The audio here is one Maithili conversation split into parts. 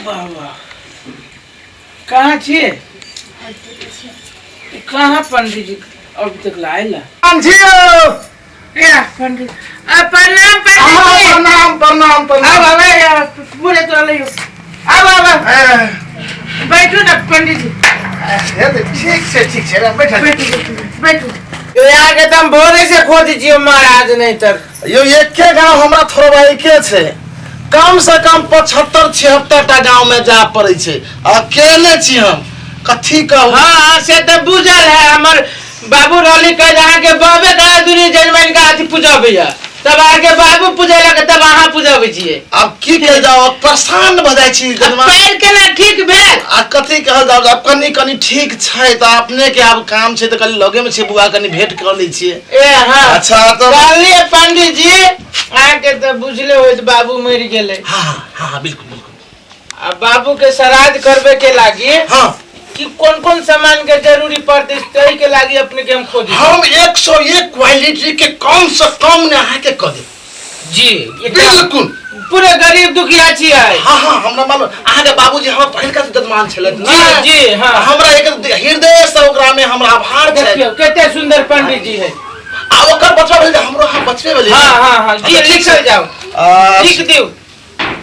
वाह वाह कहाँ छियै कहाँ पंडित जी अभी तक लायल जी ए पंडित आ प्रणाम पंडित जी। प्रणाम प्रणाम प्रणाम। आब आब यार पूरे तो लइयो आब आब आब। बैठू ना पंडित जी। हे तऽ ठीक छै, ठीक छै रे, बैठल। बैठू बैठू बैठू। यहाँ के तुम भोरे से खोज छियो महाराज नहीं तर। यो एके गांव हमरा थोड़बा एके छै, कम से कम 75 76 टा गांव में जा पड़े छै, अकेले छी हम, कथी कहू। हाँ से तो बुझल है, हमर बाबू रहली कह अहाँ के बाबे का दुनिया जनमन का अथी पूजबे है, तब अहाँ के बाबू पूजेलक तब अहाँ पूजबे छियै। आब की कह जाओ, परेशान भऽ जाइ छी जनमा। पैर केना ठीक भेल? आ कथी कहल जाओ, आब कनी कनी ठीक छै तऽ अपने के आब काम छै तऽ कनी लगे में छै बुआ, कनी भेंट कर लै छियै। ए हाँ। अच्छा तऽ कहलियै पंडित जी अहाँ के तऽ बुझले होइत बाबू मरि गेलै। हाँ हाँ हाँ बिल्कुल बिल्कुल। आ बाबू के श्राद्ध करबे के लागी हाँ कि कौन कौन सामान के जरूरी पड़ते तही के लागी अपने के हम खोज। हम 101 क्वालिटी के कम से कम ने अहाँ के कह देब। जी बिल्कुल। पूरे गरीब दुखिया छियै। हाँ हाँ हमरा मालूम, अहाँ के बाबूजी हमर पहिलका जजमान छलथि ना। जी जी हाँ। हमरा एक हृदय से ओकरा में हमरा आभार छै। देखियौ कते सुंदर पंडित जी है। आ ओकर बचवा भेल हमरो हाँ बचवे भेल। हाँ हाँ हाँ जी लिखल जाओ, लिख दियौ।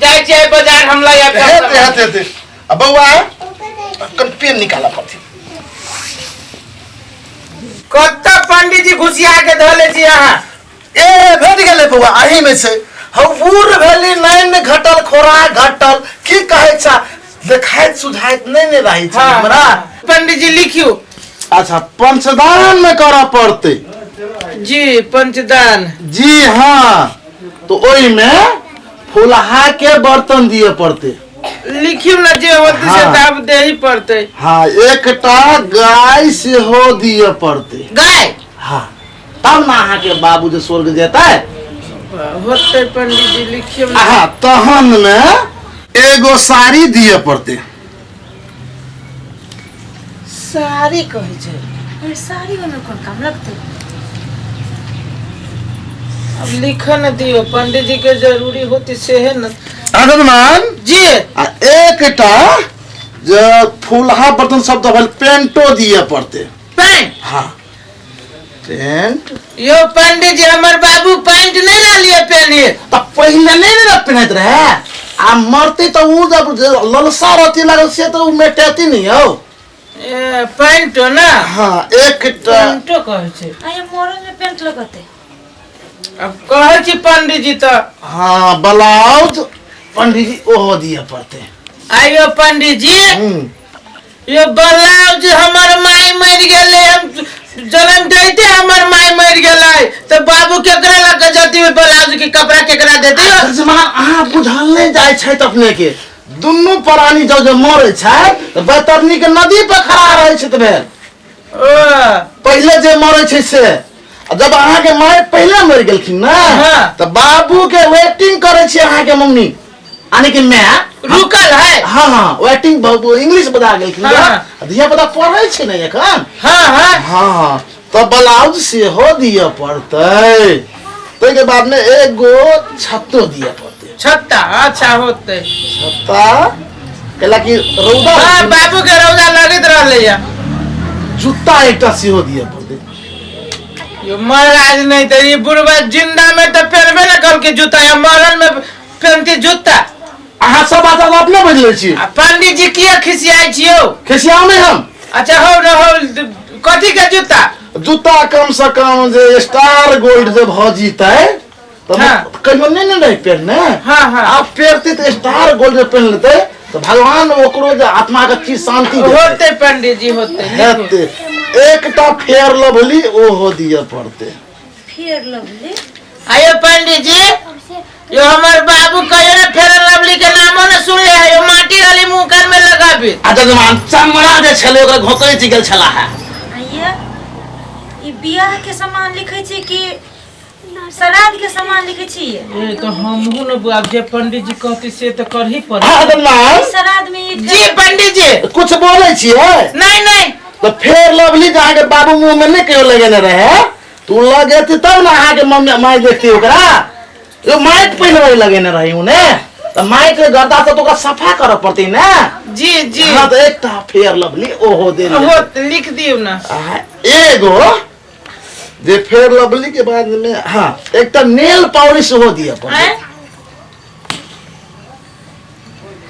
जाइ छियै बाजार हम लऽ आयब। हेते हेते हेते। आ बौआ कन पेन निकालऽ पड़तै। कतऽ पंडित जी घुसिया के धऽ लै छी अहाँ? ए भेट गेलै बौआ, अही में छै। हौ बूढ़ भेली, नैन घटल खोराक घटल, की कहै छा, देखाइत सुझाइत नहि ने रहै छै हमरा। पंडित जी लिखियौ। अच्छा पंचदान में करऽ पड़तै। जी पंचदान। जी हाँ, तो ओहि में फुलहा के बर्तन दिए पड़तै। लिखियौ ने जे होतै से हाँ। तऽ आब देही पड़तै। हाँ एकटा गाय सेहो दिए पड़तै। गाय? हाँ तब ना अहाँ के बाबू जे स्वर्ग जेतै। होतै पंडित जी लिखियौ ने। हाँ तहन में एगो साड़ी दिए पड़तै। साड़ी कहै छै? अरे साड़ी में कोन काम लगतै? अब लिख न दियो पंडित जी के जरूरी होती सेहे न। आनंदमान जी। आ एकटा जे फूलहा बर्तन सब तऽ भेल, पेंटो दिए पड़तै। पेंट? हाँ पेंट। यो पंडित जी हमर बाबू पेंट नहीं रहलिए पहने। तऽ पहिले नहीं ने पहनैत रहे, आ मरते तऽ उ जब ललसा रहती लागल से तऽ उ मेटेती नहीं हौ। ए पेंटो ना? हाँ एकटा पेंटो कहै छै। आ ये मरल में पेंट लगतै। अब कहै छी पंडित जी तऽ। हाँ ब्लाउज पंडित जी ओहो दिए पड़तै। आइयो पंडित जी यो ब्लाउज हमर माय मरि गेलै, हम जन्म दैते हमर माय मरि गेलै तऽ बाबू केकरा लऽ के जती ब्लाउज के कपड़ा केकरा देती? अहाँ बुझल नहि जाइ छै अपने के, दुनू प्राणी जब जब मरै छै तऽ बैतरनी के नदी पर खड़ा रहै छै तऽ भेल। पहिले जे मरै छै से, आ जब अहाँ के माय पहिले मरि गेलखिन ने हाँ। तऽ बाबू के वेटिंग करै छै अहाँ के मम्मी, यानी कि my रुकल है। हाँ हाँ वेटिंग इंग्लिश बता गेलखिन। हाँ। धिया पुता पढ़ै छै ने एखन। हाँ हाँ हाँ हाँ तऽ ब्लाउज सेहो दिअ पड़तै, ताहिके बादमे एगो छत्तो दिअ पड़तै। छत्ता? अच्छा होतै छत्ता कैला कि रौदा। हाँ बाबू के रौदा लगैत रहलै या। जूता एकटा सेहो दिअ पड़तै। यो महाराज नहीं तो ये बुढ़वा जिंदा में तो पहनबे ना कल के जूता, या मरल में पहनती जूता। अहाँ सब बात आब अपने बुझि लै छी। आ पंडित जी किया खिसियाइ छियौ? खिसियाउ नहि हम। अच्छा हो न हो, कथी के जूता? जूता कम से कम जे स्टार गोल्ड जे भऽ जीतै तऽ हाँ। कहियो नहि ने रहै पहिरने। हाँ, हाँ। आब पहिरतै तऽ स्टार गोल्ड जे पहिन लेतै तऽ भगवान ओकरो जे आत्मा के चीज शांति देतै। होतै पंडित जी होतै। हेतै। एकटा फेयर लवली ओहो दिअ पड़तै। Fair lovely? आयो पंडित जी यो हमर बाबू कहियो ने फेयर लवली के नामो ने सुनले है, यो माटी वाली मुंह कान में लगाबी। आ जजमान चमड़ा जे छलै ओकरा घोकैत गेल छला है। आइया ई बियाह के सामान लिखै छी कि श्राद्ध के सामान लिखै छी? ए तो हमहू न बुआ, जे पंडित जी कहती से तो करही पड़त। हाँ, जजमान। श्राद्ध में ई जी पंडित जी कुछ बोलै छियै? नहीं नहीं। तऽ फेयर लवली जे अहाँके बाबू मुंह में नहि कहियो लगेने रहे, तू लगेती तब ने अहाँके मम्मी माय देखती ओकरा। यो माइक पहिनबै लगेने रही उने। तऽ माटि के गर्दा से तऽ ओकरा सफा करऽ पड़तै ने। जी जी। हाँ, तऽ एकटा फेयर लवली ओहो देल हो, लिख दियौ ने। आ, एगो जे फेयर लवली के बाद में, हाँ, एकटा नेल पॉलिश सेहो दिअ पड़तै। आँय?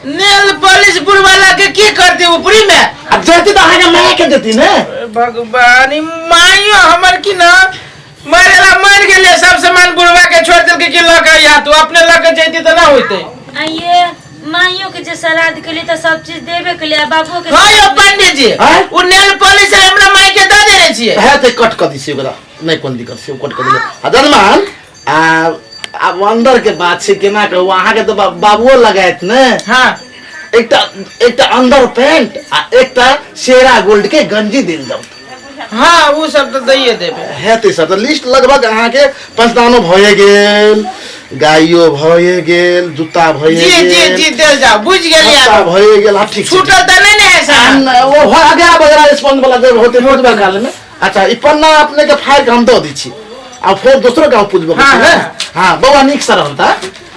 नेल पॉलिश बुढ़वा के की करते ऊपरी में? आ जैती तऽ अहाँके माय के देती ने। ए भगवान, ई माइयो हमर की ना मरेला मर गेलै, सब सामान बुढ़वा के छोड़ देलकै कि लऽ के अइहा तू, अपने लऽ के जैती तऽ ना होइतै। आ ये माइयो के जे श्राद्ध के लिए तऽ सब चीज देबे के लिए, आ बाबुओ के। हाँ यौ पंडित जी, आँय? ओ नेल पॉलिश हमरा माय के दऽ देने छियै। है तऽ कट कऽ दै छियै ओकरा, नहि कोन दिक्कत छै, ओ कट कऽ देबै। आ जजमान, आ आब अंदर के बात छै, केना कहू अहाँके तऽ बाबुओ लगायत ने। हाँ। एकटा एकटा अंदर पैंट आ एकटा शेरा गोल्ड के गंजी देल जाउ। हाँ, वो सब तो दैये देबे। हेतै सर, तऽ लिस्ट लगभग अहाँके पंचदानो भए गेल, गाइयो भए गेल, जूता भए जी जी। गेल, जी, देल जाओ, बुझ गेलियै। हत्ता आब भए गेल। हाँ, ठीक छै। छूटल तऽ नहि ने है सामान? ओ भए गया बगरा स्पंज वाला जे होते पूजबा काल में। अच्छा, ई पन्ना अपने के फाड़ के हम दऽ दै छी आ फेर दोसरो गाँव पूजबो हाँ, छै ने। हाँ। हाँ बौआ, नीक से रहता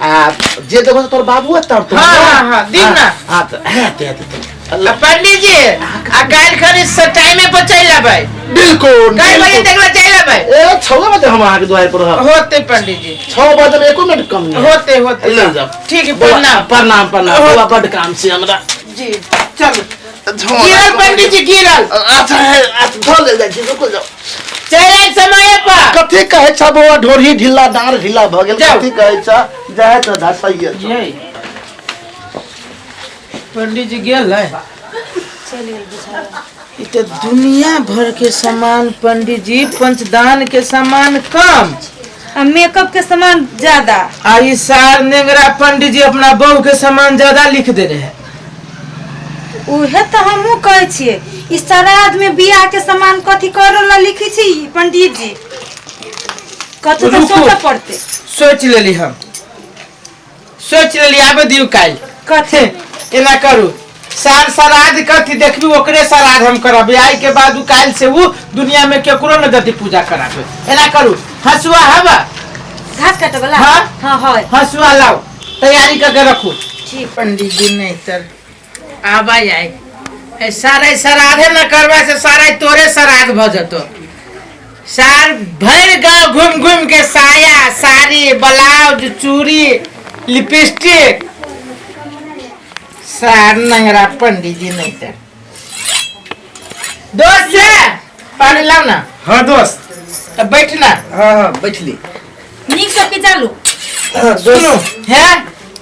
आ जे देखो तोर बाबू तर तो। हाँ, हाँ, हाँ, दिन ना। हाँ, तऽ हेतै हेतै तऽ। आ पंडित जी, आ काल्हि खनी से टाइमे पर चलि अबै। बिल्कुल। कई बजे बिल्कुल। तक चलि अबै? ए, 6 बजे हम अहाँके दुआरि पर रहब। होते पंडित जी। 6 बजे में एको मिनट कम नहीं। होते होते। ले जाओ। ठीक है। बौआ, प्रणाम। प्रणाम प्रणाम। हो- बौआ, बड्ड काम छै हमरा। जी, चलू। झोरा- गिरल पंडित जी, गिरल। अच्छा है, अच्छा धो ले जाइ छी, रुकल जाओ। चलि आयब समय पर। कथी कहै छ बौआ, ढोरी ढिला डाँड़ ढिला भऽ गेल। जाउ। कथी कहै छ, जाय तऽ धसैये छौ। ये पंडित जी गेल है। चलि गेल बुझाइए। ई तऽ दुनिया भर के सामान पंडित जी, पंचदान के सामान कम आ मेकअप के सामान ज्यादा। आ ई सार नेंगरा पंडित जी अपना बहू के सामान ज्यादा लिख दे रहे। उहे तऽ हमहूँ कहै छियै, ई श्राद्ध में बियाह के सामान कथी करे ला लिखै छी ई पंडित जी? कथी तऽ रुकू। सोचऽ पड़तै। सोच लेली हम, सोच लेली, आबे दियौ काल्हि। कथी? एना करू, सार श्राद्ध कथी देखबी, ओकरे श्राद्ध हम करब आइ के बाद। उ काल्हि से उ दुनिया में केकरो न जति पूजा कराबे। एना करू, हसुआ हवा? घास काटे वाला? हाँ। हाँ है। हसुआ लाओ, तैयारी करके रखू। ठीक। पंडित जी नहीं तर आबा आइ ए सारे श्राद्धे न करबा से सारे तोरे श्राद्ध भ जतो। सार भरि गाँव घूम घूम के साया, साड़ी, ब्लाउज, चूड़ी, लिपस्टिक, सार नंगरा पंडित जी नहीं तर। दोस्त से पानी लाओ ना। हाँ दोस्त। अब बैठ ना। हाँ हाँ, बैठली। नीक से पिचालू। सुनो है,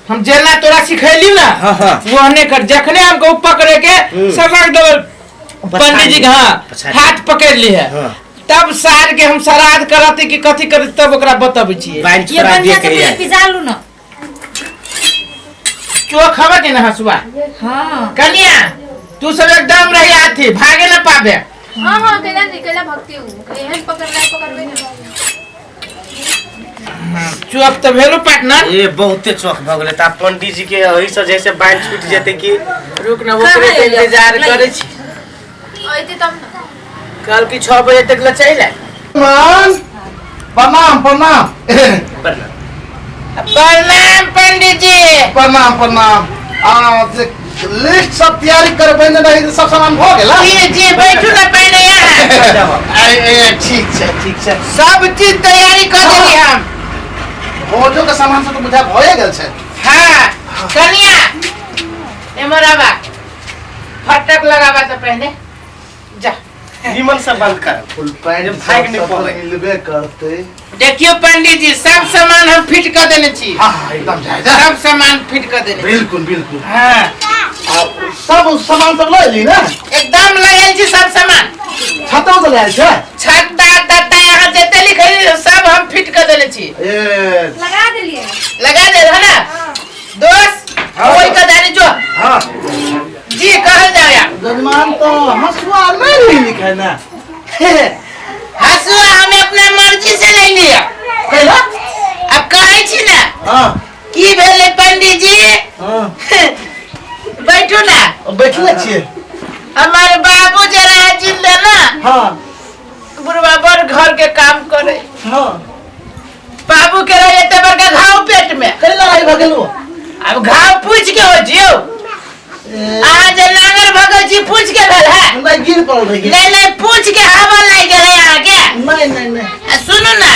हम जेना तोरा सिखैली ना, हाँ, हाँ। वो कर। जखने हमको पकड़े के सफर देवल पंडित जी के, हाँ, पछाड़ी। हाथ पकड़ ली है, हाँ। तब सार के हम श्राद्ध करती कि कथी करती, तब ओकरा बतबै छियै। बाइन ये छोड़ा बढ़िया दिए से के पहिले पिचालू ना। चोख हवा के ना हसुआ? हाँ। कनिया, तू सब एकदम रही आथी, भागे ना पाबे। हाँ हाँ, कैला नहीं, कैला भक्ति हूँ, एहन पकड़ला पकड़बे ना। चोख तऽ भेलो पार्टनर। ए, बहुते चौक भऽ गेलै तऽ आब पंडित जी के एहि से जैसे बाइन छूट जेतै कि। रुक ना, कहाँ ओकरे एलियै? इंतजार करै छी। अइते तब ना। कल की 6 बजे तक ले चलि आय। मान, प्रणाम प्रणाम। प्रणाम। प्रणाम पंडित जी। प्रणाम प्रणाम। आ जे लिस्ट सब तैयारी करबै ने रही, सब सामान भऽ गेल? जी जी, बैठू ना पहले यहाँ। ए, ठीक छै, ठीक छै। सब चीज तैयारी कर देली हम। भोजो के सामान सब तऽ बुझा भए गेल छै। हाँ, कनिया, एमहर आबा, फटक लगाबा तो पहले जा। निमन से बंद कर। फुल पैंट भागि नहि सब तऽ पबै। मिलबे करतै। देखियो पंडित जी, सब सामान हम फिट कर देने छी। हाँ हाँ, एकदम जाय जा। सब सामान फिट कर देने छी। बिल्कुल बिल्कुल। हाँ। आ सब सामान सब लऽ एली ने? एकदम लगल छी सब सामान। छतो से लऽ आयल छै? छत्ता तत्ता यहाँ जते लिखल सब हम फिट कर देने छी। ए। लगा देलिए। लगा दे है ना दोस्त? ओहि का दानी जो। हाँ। जी, कहल जाओ यार। जजमान, तो हंसुआ नहीं रही लिखे ना? हसुआ हमें अपना मर्जी से नहीं लिया। कैला? अब कहै छी ना। हाँ। की भेलै पंडित जी? हाँ। बैठू ना। बैठले छियै। हमारे बाबू जे रहे जिंदे ना, हाँ। बुढ़वा बड़ घर के काम करे। हाँ। बाबू के रहे एते बड़का घाव पेट में। कैला लड़ाई भऽ गेल? अब घाव पूछ के हो जियो। अहाँ जे नांगर भगल छी पूछ के भेल है? नहीं गिर पड़ल रही। नहीं नहीं, पूछ के हवा लागि गेलै अहाँके। नहीं नहीं नहीं। आ सुनू ना,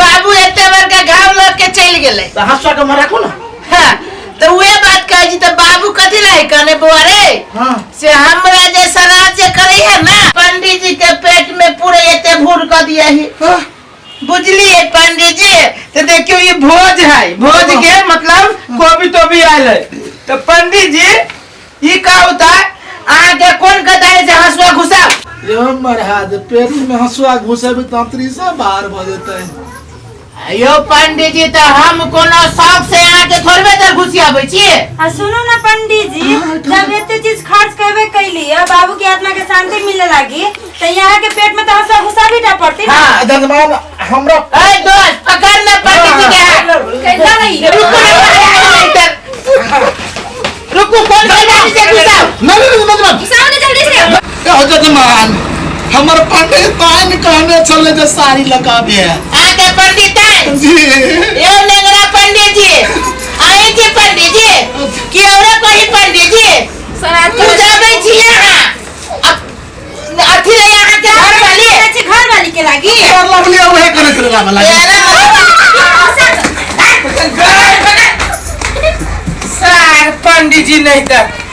बाबू एते बड़का घाव लऽ के चलि गेलै। तऽ हँसुआ के राखू ना। हाँ, तऽ उहे बात कहै छी, तऽ बाबू कथी लागी कहने बौआ रे? हाँ। से हमरा जे श्राद्ध जे करै है ना, पंडित जी के पेट में पूरे एते भूर कऽ दिया ही। हाँ। बुझलिए पंडित जी? तो देखियो ये भोज है, भोज के मतलब कोबी तोबी आयल है। तो पंडित जी ई का होता है अहाँ के कोन कतारे से हंसुआ घुसाओ? यो मरहा जे पेट में हंसुआ घुसेबे तऽ अंतरी सब बाहर भऽ जेतै। यो पंडित जी, तो हम कोनो शौक से अहाँ के थोड़बे देर घुसियाबै छियै। आ सुनू ना पंडित जी, जब एते चीज खर्च करबे कैली आ बाबू के आत्मा के शांति मिले लागी, तो यहाँ के पेट में तो हंसुआ घुसा भी टा पड़ती ना। हाँ। जजमान हमरा ए दोस्त, पकड़ ना पंडित जी के हाथ। कैला नहीं। रुको ना, इधर। रुको, कौन पंडित जी से घुसाओ? नहीं नहीं नहीं। घुसाओ ना जल्दी से। ए जजमान, हमर पंडित ताइन कहने छले जे साड़ी लगाबे। अहाँ के पंडित है? जी। यो नेंगरा पंडित जी, आए जी पंडित जी, की औरो कही पंडित जी? श्राद्ध पूजाबै छी अहाँ। अथी ले अहाँ के घर वाली। अच्छे घर वाली के लागी। कर लगलियै उहे करे छलै लाबे लागी। सार पंडित जी नहीं त।